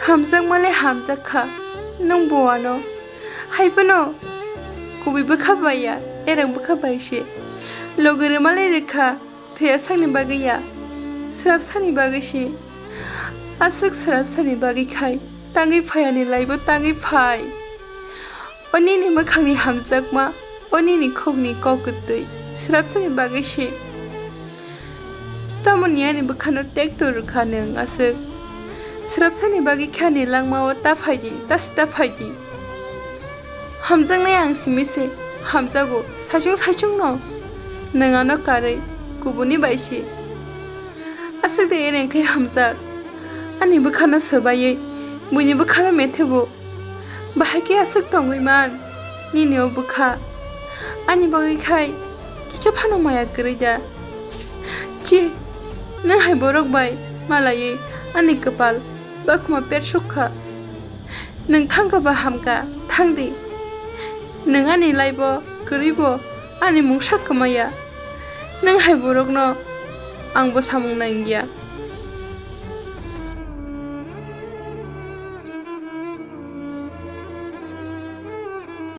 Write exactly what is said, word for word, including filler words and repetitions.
Hamjakmale hamjak kha, nwng bo ano. Haiphano kubui bwkha bai ya, erang bwkha bai se. Logi rwmale rwkha, thwiya sakni bagwi ya, swrapsani bagwi se. Aswk swrapsani bagwi khai, tangwi phai ani laibo tangwi phai. O nini mwkhangni hamjakma, o nini khokni kok kwtwi, swrapsani bagwi se. Tamoni ani bwkhano tekto rwkha nwng aswk. Swrapsani bagwi khe ani langmao ta phaidi, ta sita phaidi. Hamjaknai ang simi se, hamjago, saichung saichungno. Nwng ano karwi, kubuni bai se. Aswk de ereng khe hamjak. Ani bwkhano swbaiwi, buini bwkhano methebo. Bahai khe aswk tongwi man, nini o bwkha. Ani bagwi khai kicha phano maya kwrwi da. Chi, nwng hai borok bai malaiwi ani kwpal bakhuma persuk kha. Nwng thangkha ba hamkha, thangdi. Nwng ani laibo kwrwibo ani mungsa kwmaya. Nwng hai borokno ang bo samung nangya.